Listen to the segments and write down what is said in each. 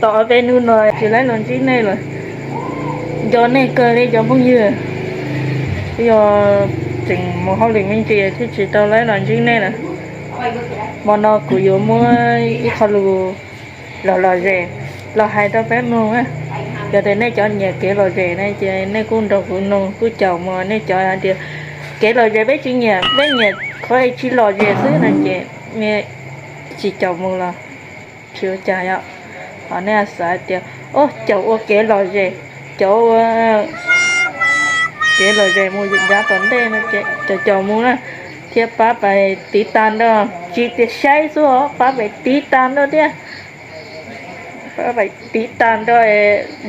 Tau ob peb hnub no tsis laib los ntsib nej lawm, nco nej kawg li cov phooj ywg. Yog tseem mus hauj lwm me ntsis thiaj tsis tau laib los ntsib nej lawm. Hmo no kuv yuav muab ib qho lus los lom zem los hais rau peb mloog na. Yog tias nej cov nyiam kev lom zem ne ces nej kuj nrog kuv mloog kuj caum mus. Nej cov hais tias kev lom zem peb tsis nyiam, peb nyiam qhov es tsis lom zem xwb no ces nej tsis caum mus los tsis ua cas yom. Ho nej xav tias, o, caum ua kev lom zem, caum ua kev lom zem mus yav tom ntej no ces caum caum mus na, thiab pab pais tiv tas nrog, tsis tias saib xwb os, pab pais tiv tas nrog thiab. Pab pais tiv tas nrog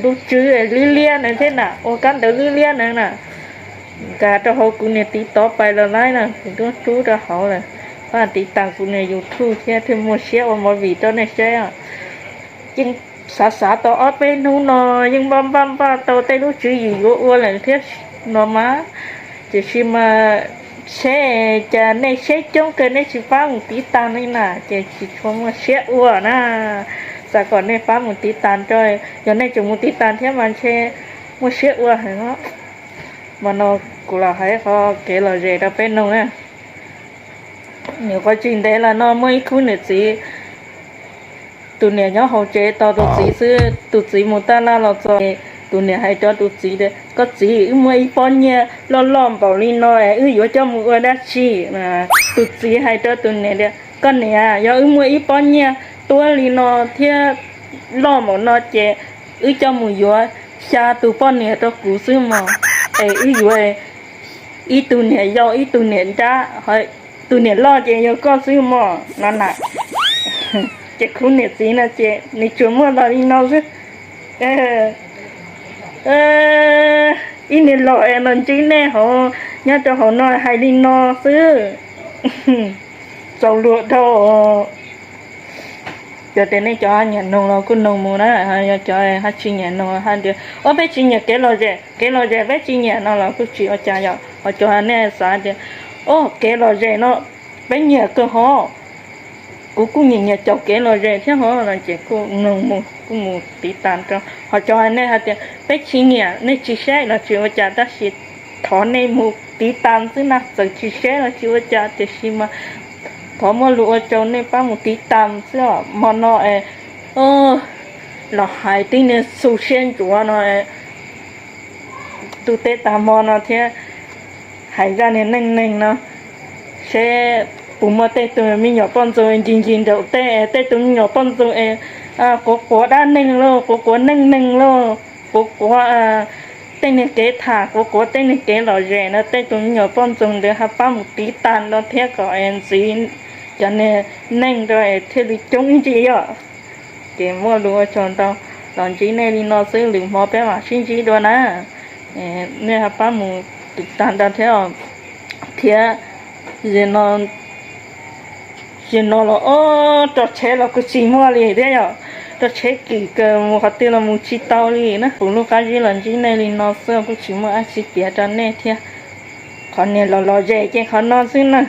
lub tswb liab liab na thiab na, ua kab ntawv liab liab na na. Nkag rau hauv kuv niag TikTok pais los laib na, kuv twb rub rau hauv lawm. Pab tiv tas kuv niag YouTube thiab thiaj muaj siab ua movie rau nej saib os. Yeej xav xav tau ob peb hnub no yeej npaj npaj npaj tau tej lub tswv yim yuav ua lawm thiab no mas, tiam sis mas seb cas nej saib coob kawg nej tsis pab mus tiv tas li na ces tsis tshua muaj siab ua na. Xav kom nej pab mus tiv tas rau, yog nej tseem mus tiv tas thiab mas ntshe muaj siab ua heev os. Hmo no kuv los hais qhov kev lom zem rau peb mloog na. Nyuam qhuav tsis ntev los no muaj ib khub niam txiv, tus niam nyob hauv tsev tos tus txiv xwb, tus txiv mus taj laj los txog, tus niam hais rau tus txiv tias, koj txiv, wb muaj ib pob nyiaj loj loj npaum li no es wb yuav coj mus ua dab tsi? Tus txiv hais rau tus niam tias, koj niam, yog wb muaj ib pob nyiaj tuab li no thiab loj npaum no ces wb coj mus yuav xya tus poj niam rau kuv xwb mog, es wb yuav ib tug niam yau ib tug niam nrab, tus niam loj ces yog koj xwb mog no na. Ces khub niam txiv no ces nws tsuas muaj los li no xwb. Ib niag laus es los ntsib nej hauv, nyob rau hauv no hais li no xwb. Txaus luag dhau. Yog tias nej cov nyiam noog los kuj noog mus na, yog cov haj tsis nyiam noog haj tias, o, peb tsis nyiam kev lom zem, kev lom zem peb tsis nyiam no los kuj tsis ua cas yom. Ho cov nej xav tias, o, kev lom zem no peb nyiam kawg hov, kuv kuj nyiam nyiam caum kev lom zem thiab hov no ces kuj noog mus, kuj mus tiv tas rau. Ho cov nej hais tias peb tsis nyiam, nej tsis saib los tsis ua cas, tab sis thov nej mus tiv tas xwb na, txawm tsis saib los tsis ua cas, tiam sis mas thov muaj lus ua rau nej pab mus tiv tas xwb os. Hmo no es los hais tib niag xu siab ntsuav no, ntuj teb tag hmo no thiab, hais zaj niag neej neeg no, seb puas muaj tej tug me nyuam poj ntxoog ncig ncig nraum tej, tej tug me nyuam poj ntxoog es quav quav dab neeg lauj, quav quav neej neeg lauj, quav quav tej niag kev tham, quav quav tej niag kev lom zem no, tej tug me nyuam poj ntxoog ntawd ho pab mus tiv tas no thiab kom ntxiv cov niag neej rau thiaj li coob ntsis yom. Ces muaj lus ua tsaug ntau, los ntsib nej li no xwb, lwm hmo peb mam sib ntsib dua na. Nej ho pab mus tiv tas ntau thiab, thiab no, ces no los ob rau tsheb los kuj tsis muaj li thiab yom, rau tsheb kim kawg mus qhov twg los mus tsis tau li na. Kuv lub qab zib los ntsib nej li no xwb kuj tsis muaj dab tsi piav rau nej thiab. Qhov niag los lom zem ces qhov no xwb na,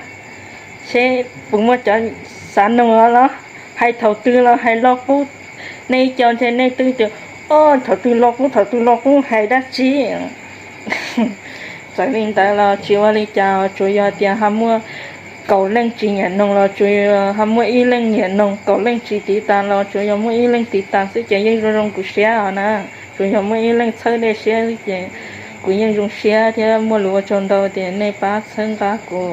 seb puas muaj cov xav noog los hais thaum twg los hais lo qub. Nej ib co ntshe nej twb tias, o, thaum twg lo qub, thaum twg lo qub hais dab tsi. Txawm li ntawd los tsis ua li cas, tsuas yog tias ho muaj kaum leej tsis nyiam noog los tsuas ho muaj ib leej nyiam noog, kaum leej tsis tiv tas los tsuas yog muaj ib leej tiv tas xwb ces yeej zoo zoo kuv siab os na. Tsuas yog muaj ib leej txhawb dej siab xwb ces kuv yeej zoo siab thiab muaj lus ua tsaug ntau tias nej pab txhawb nqa kuv.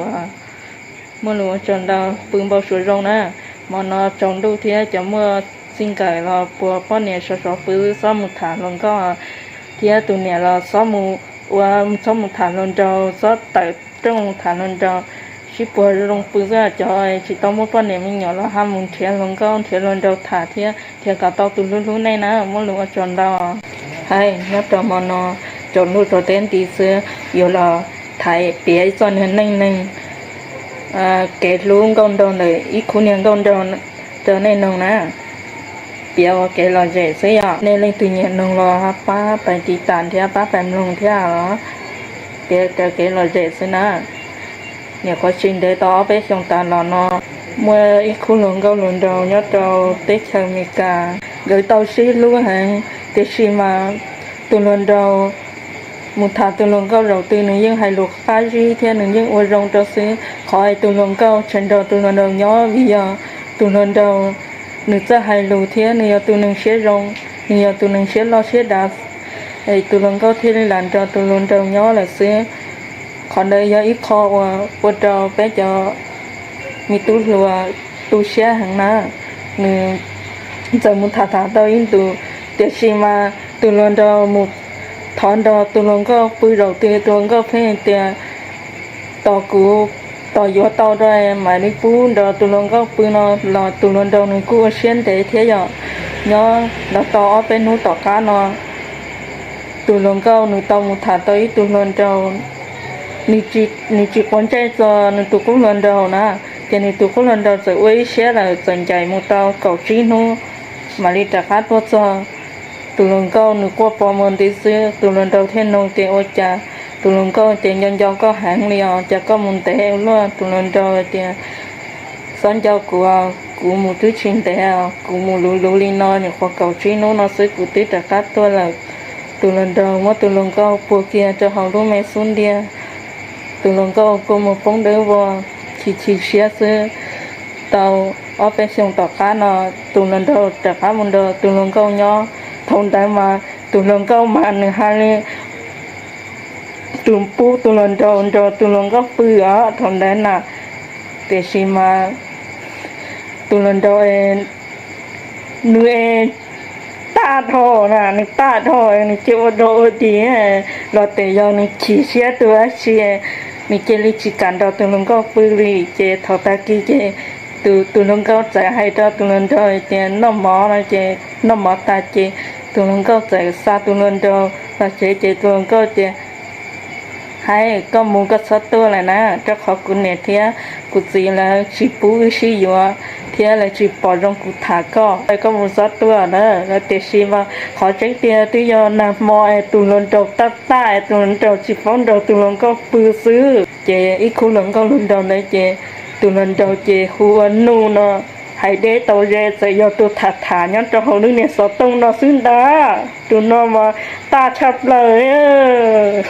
Muaj lus ua tsaug ntau, pw npau suav zoo na. Hmo no tsaus ntuj thiab cov muaj txij nkawm los puas poj niam sov sov pw xob mus tham hluas nkauj, thiab tus niam los xob mus ua, xob mus tham hluas nraug, xob tawm rooj tham hluas nraug, sib puag zoo pw xwb. Cov tsis tau muaj poj niam me nyuam los ho mus nrhiav hluas nkauj nrhiav hluas nraug tham thiab nrhiav kom tau tus hlub hlub nej na. Muaj lus ua tsaug ntau. Hais nyob rau hmo no tsaus ntuj rau teb nti xwb, yuav los tham piav ib txoj niag neej neeg kev hlub nkauj nraug ntawm ib khub niag nkauj nraug rau nej noog na. Piav ua kev lom zem xwb yom. Nej leej twg nyiam noog los pab pais tiv tas thiab pab pais mloog thiab os. Piav raws kev lom zem xwb na. Nyuam qhuav tsis ntev tau ob peb xyoos tas los no, muaj ib khub hluas nkauj hluas nraug nyob rau teb chaws Amelikas, nkawd tau sib hlub heev, tiam sis mas tus hluas nraug mus tham tus hluas nkauj zaum twg nws yeej hais lus qab zib thiab nws yeej ua zoo rau xwb. Qhov tus hluas nkauj tsis nrog tus hluas nraug nyob vim yog tus hluas nraug nws txawj hais lus thiab nws yog tus neeg siab zoo, nws yog tus neeg siab loj siab dav, tus hluas nkauj thiaj li lam nrog tus hluas nraug nyob lawm xwb. Qhov ntawd yog ib qho uas ua rau peb cov me tub hluas tu siab heev na. Nws txawm mus tham tham tau ib ntus, tiam sis mas tus hluas nraug mus thov nrog tus hluas nkauj pw zaum twg tus hluas nkauj pheej tias tos kuv, tos yuav tau rau mam li pub nrog tus hluas nkauj pw no los tus hluas nraug nws kuj ua siab ntev thiab yom. Nyob los tau ob peb hnub tom qab no tus hluas nkauj nws tau mus tham tau ib tug hluas nraug, nws tsis quav ntsej txog nws tus qub hluas nraug na, ces nws tus qub hluas nraug txawm ua ib siab lawm txawm ncaim mus tau kaum tsib hnub mam li rov qab tuaj txog. Tus hluas nkauj nws quaj poob mus nti xwb, tus hluas nraug thiaj nug tias ua cas, tus hluas nkauj ces nco nco koj heev li os, cas koj mus ntev ua luaj. Tus hluas nraug tias xob nco kuv, kuv mus twb tsis ntev, kuv mus luv luv li no nyuam qhuav kaum tsib hnub no xwb kuv twb rov qab tuaj lawm. Tus hluas nraug muab tus hluas nkauj puag kiag rau hauv lub me xub ntiag, tus hluas nkauj kuj mus poob dawb vog chim chim siab xwb. Tau ob peb xyoos tom qab no tus hluas nraug rov qab mus nrog tus hluas nkauj nyob. Thaum ntawd mas tus hluas nkauj mas nws hais li tus pub tus hluas nraug nrog tus hluas nkauj pw os thaum ntawd na. Tiam sis mas tus hluas nraug nws es tag dhau na, nws tag dhau, nws cia ua dog ua dig los tias yog nws chim siab tus dab tsi, nws cia li tsis kam nrog tus hluas nkauj pw li. Ces thaum tag kis ces tus hluas nkauj txawm hais rau tus hluas nraug tias noj mov no ces noj mov tas ces tus hluas nkauj txawm xa tus hluas nraug los tsev ces tus hluas nkauj tias hais koj mus koj txhob tuaj lawm na, rau qhov kuv niam thiab kuv txiv lawv tsis pub wb sib yuav thiab lawv tsis pom zoo kuv tham koj, koj mus txhob tuaj na. Tiam sis mas qhov tseeb tiag twb yog nag hmo es tus hluas nraug tab taj es tus hluas nraug tsis paub nrog tus hluas nkauj pw xwb. Ces ib khub hluas nkauj hluas nraug ntawd ces tus hluas nraug ces hu ua Nuj no, hais deb tau ze txawm yog tus tham tham nyob rau hauv lub niag xov tooj no xwb ntag. Tus no mas taj tshaj plaws.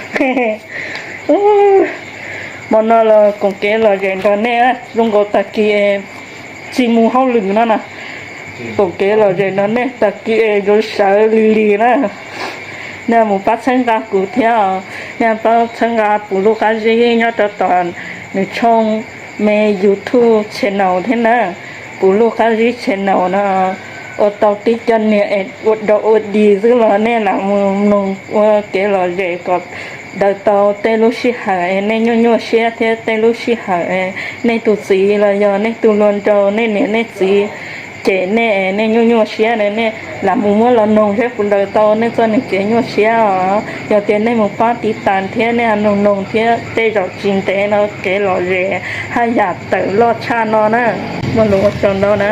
Hmo no los koom kev lom zem nrog nej, zoo nkaus tag kis tsis mus hauj lwm no na, koom kev lom zem nrog nej tag kis es yuav sawv lig lig na. Nej mus pab txhawb nqa kuv thiab, nej pab txhawb nqa Puv Luj Qab Zib nyob rau tom nws tshooj me YouTube channel thiab na. Puv Luj Qab Zib channel no ua tau tib co niag es ua dog ua dig xwb los nej lam mus mloog ua kev lom zem kom daws tau tej lub sij hawm es nej nyuaj nyuaj siab thiab tej lub sij hawm es nej tus txiv los yog nej tus hluas nraug nej niam nej txiv cem nej es nej nyuaj nyuaj siab ne, nej lam mus muab los noog saib puas daws tau nej txoj niag kev nyuaj siab os. Yog tias nej mus pab tiv tas thiab nej noog noog thiab tej zaum tsis ntev no kev lom zem haj yam tawm loj tshaj no na. Muaj lus ua tsaug ntau na.